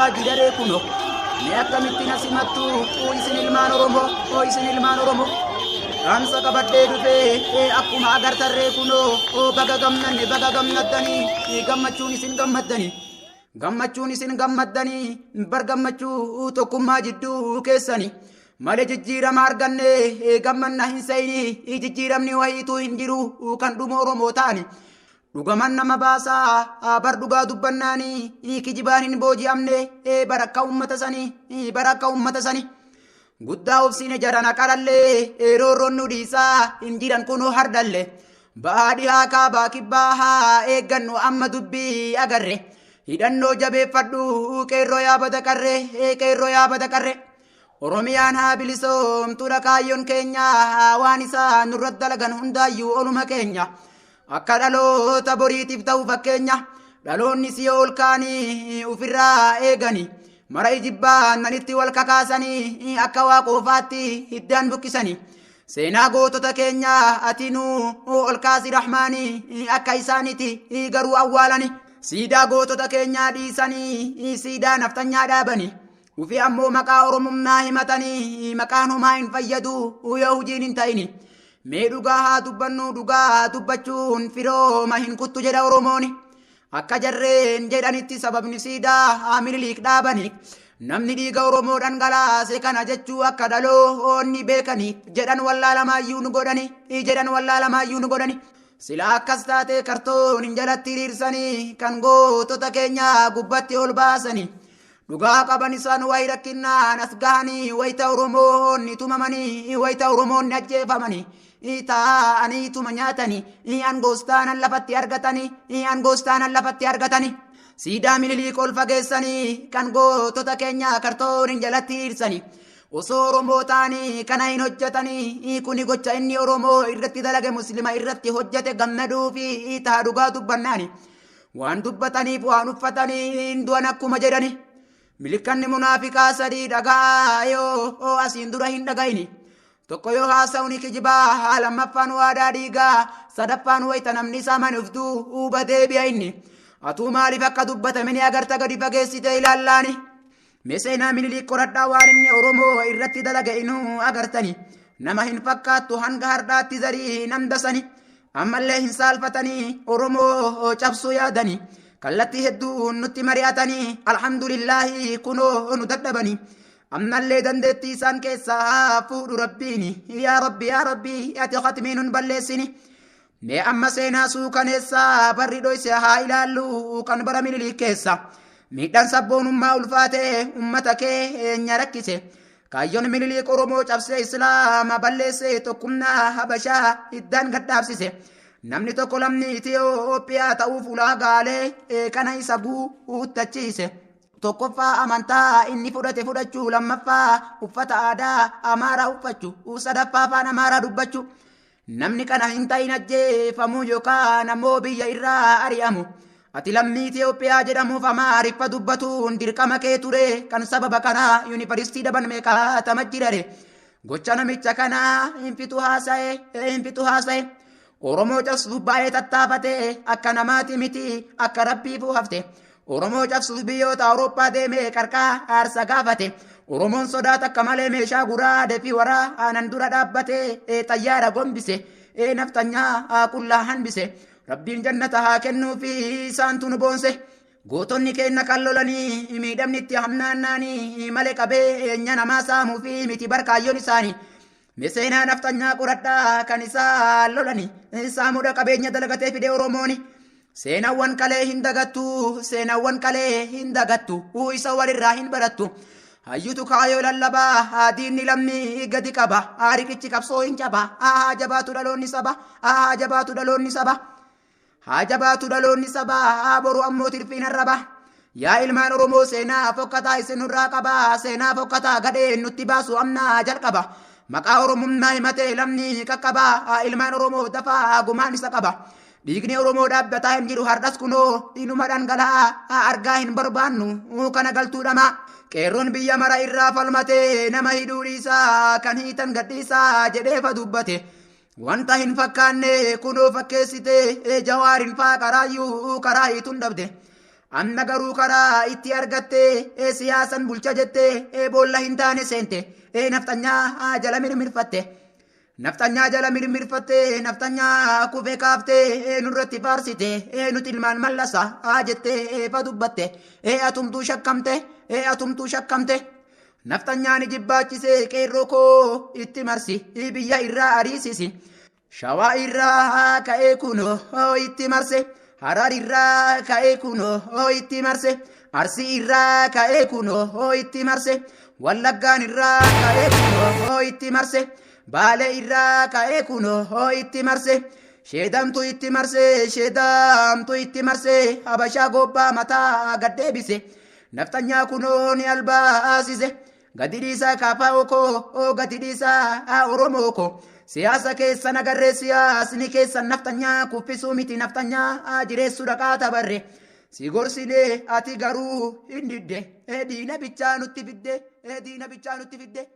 dhufaa jiraree kuno. Mee akkamittiin asimattu isin ilmaan Oromoo, isin ilmaan Oromoo. Dhaamsa qabadhee dhufee akkuma agartarree kunoo, baga gamnanne, baga gamnaddanii, gammachuun isin gammaddanii. Gammachuun isin gammaddanii bar gammachuu tokkummaa jidduu keessanii. Malee jijjiirama arganne gammanna hin seeyini, jijjiiramni wayiituu hin jiru kan dhuma Oromoo ta'ani. Dhugaman nama baasaa bar dhugaa dubbannaanii, kijibaan hin booji'amne bar akka uummata sanii, bar akka uummata sanii. Guddaa obsiine jarana qarallee, roorroon nu dhiisaa hin jiran kunoo hardhalle. Ba'aa dhihaa kaabaa kibbaa haa eeggannu amma dubbii agarre. Hidhannoo jabeeffadhu qeerroo yaabata qarree, qeerroo yaabata qarree. Oromiyaan haa bilisoomtuudha kaayyoon keenya, waan isaa nurratti dalagan hundaayyuu oluma keenya. Akka dhaloota boriitiif ta'u fakkeenya, dhaloonni si ol kaanii ofirraa eegani. Mara ijibbaan nanitti wal kakaasanii akka waa qofaatti hiddaan buqqisanii. Seenaa gootota keenya atinuu ol kaasi rahmaanii, akka isaaniiti garuu awwaalani. Siidaa gootota keenyaa dhiisanii siidaa naftanyaa dhaabanii. Ufi ammoo maqaa Oromummaa himatanii, maqaan homaa hin fayyadu yoo hojiin hin ta'ini. Mee dhugaa haa dubbannu, dhugaa dubbachuun firooma hin kuttu jedha Oromooni. Akka jarreen jedhanitti sababni siidaa Miniliik dhaabanii namni dhiiga Oromoo dhangalaase kana jechuu akka dhaloonni beekanii jedhan wallaalamaayyuu nu godhani, jedhan wallaalamaayyuu nu godhani. Sila akkas taate kartoon hin jalatti hiriirsanii kan gootota keenya gubbatti ol baasanii. Dhugaa qaban isaan wayi rakkinnaan as gahanii, wayita Oromoonni tumamanii, wayita Oromoonni ajjeefamanii, taa'anii tuma nyaatanii, angoostaanan lafatti argatanii, angoostaanan lafatti argatanii. Siidaa Miniliik ol fageessanii kan gootota keenya kartooniin jalatti hiriirsanii. Osoo Oromoo ta'anii kana hin hojjetanii, kuni gocha inni Oromoo irratti dalage Muslima irratti hojjete gammaduu fi ta'a dhugaa dubbannaani. Waan dubbataniif waan uffatanii du'an akkuma jedhani. Milikkanni munaafiqaa sadii dhagaa yoo asiin dura hin dhagayini. Tokko yoo haasa'uun kijibaa, lammaffaan waadaa dhiigaa, sadaffaan wayita namni isaa manuftuu huba deebi'a inni. Atuu maaliif akka dubbatame ni agarta gadi fageessitee ilaallaani. Mee seenaa Miniliik qoradhaa, waan inni Oromoo irratti dalage inuu agartani. Nama hin fakkaattu hanga hardhaatti zarii namdasani. Ammallee hin saalfatanii Oromoo cabsuu yaadani. Kallattii hedduun nutti mari'atanii, alhamdulillaahi kunoo nu dadhabanii. Ammallee dandeettii isaan keessaa fuudhu rabbiini. Yaa Rabbi, yaa Rabbi, ati khatmii nun balleessini. Mee amma seenaa suukaneessaa barri dhoyse haa ilaallu kan bara Miniliik keessa. Miidhaan sabboonummaa ulfaate uummata keenya rakkise. Kaayyoon Miniliik Oromoo cabsee Islaama balleessee tokkummaa Habashaa hiddaan gadhaabsise. Namni tokko lamni Itoophiyaa ta'uuf ulaagaalee kana isa guuttachiise. Tokkoffaa amantaa inni fudhate fudhachuu, lammaffaa uffata aadaa Amaaraa uffachuu, sadaffaa afaan Amaaraa dubbachuu. Namni kana hin ta'in ajjeefamuu yookaan ammoo biyya irraa ari'amu. Ati lammii Itoophiyaa jedhamuuf Amaariffa dubbatuun dirqama kee ture, kan sababa kanaa yuunivarsiitii dhaban meeqaatama jirare. Gocha namicha kanaa hin fitu haasa'e, hin fitu haasa'e. Oromoo cabsuuf baay'ee tattaafate, akka namaati miti akka rabbiifuu hafte. Oromoo cabsuuf biyyoota Awurooppaa deemee qarqaa aarsa gaafate. Oromoon sodaata akka malee meeshaa guraadee fi waraanan dura dhaabbatee xayyaara gombise, naftanyaa qullaa hanbise. Rabbiin jannata haa kennuu fi isaantu nu boonse. Gootonni keenya kan lolanii miidhamni itti hamnaannaanii malee qabeenya namaa saamuu fi miti barkaayyoon isaanii. Seenaa naftanyaa qoradhaa kan isaa lolanii saamuudha qabeenya dalagatee fide Oromooni. Seenaawwan kalee hin dagattu, seenaawwan kalee hin dagattu, isa walirraa hin barattu. Hayyutu kaayoo lallabaa, diinni lammii gadi qaba, riqichi qabsoo hin caba, haa jabaatu dhaloonni saba, haa jabaatu dhaloonni saba. Haa jabaatu dhaloonni saba, boru ammoo tirfiin arraba. Yaa ilmaan Oromoo, seenaa fokkataa isin nurraa qaba, seenaa fokkataa gadheen nutti baasu amnaa jalqaba. Maqaa Oromummaa himatee lamni qaqqaba, ilmaan Oromoo dafaa gumaan isa qaba. Dhiigni Oromoo dhaabbataa hin jiru hardhas kunoo inuma dhangala'aa, argaa hin barbaannu kana galtuudhama. Qeerroon biyya mara irraa falmatee nama hidhuu dhiisaa kan hiitan gadhiisaa jedheefa dubbate. Wanta hin fakkaanne kunoo fakkeessite, Jawaarin faa karaayyuu karaa hiituun dhabde. Amma garuu karaa itti argattee siyaasan bulcha jettee boolla hin taane seente, nafxanyaa jala mirmirfatte. Nafxanyaa jala mirmirfattee, nafxanyaa kufee kaaftee nurratti faarsite, nuti ilmaan Mallasa jettee fa dubbatte. Atumtuu shakkamte, atumtuu shakkamte. Nafxanyaan jibbaachisee, qeerroo koo itti marsi, biyya irraa ariisisi. Shawaa irraa ka'ee kunoo itti marse. Harar irraa ka'ee kunoo itti marse. Arsii irraa ka'ee kunoo itti marse. Wallaggaan irraa ka'ee kunoo itti marse. Baalee irraa ka'ee kunoo itti marse. Sheedamtu itti marse, sheedamtu itti marse, Habashaa gobbaa mataa gad deebise. Nafxanyaa kunoo ni albaasise. Gadi dhiisaa kaafaa koo, gadi dhiisaa Oromoo koo. Siyaasa keessan agarree, siyaasni keessan nafxanyaa kuffisuu miti, nafxanyaa jireessuu dhaqaa tabarre. Si gorsinee ati garuu hin didde. Diina bichaa nutti fidde, diina bichaa nutti fidde.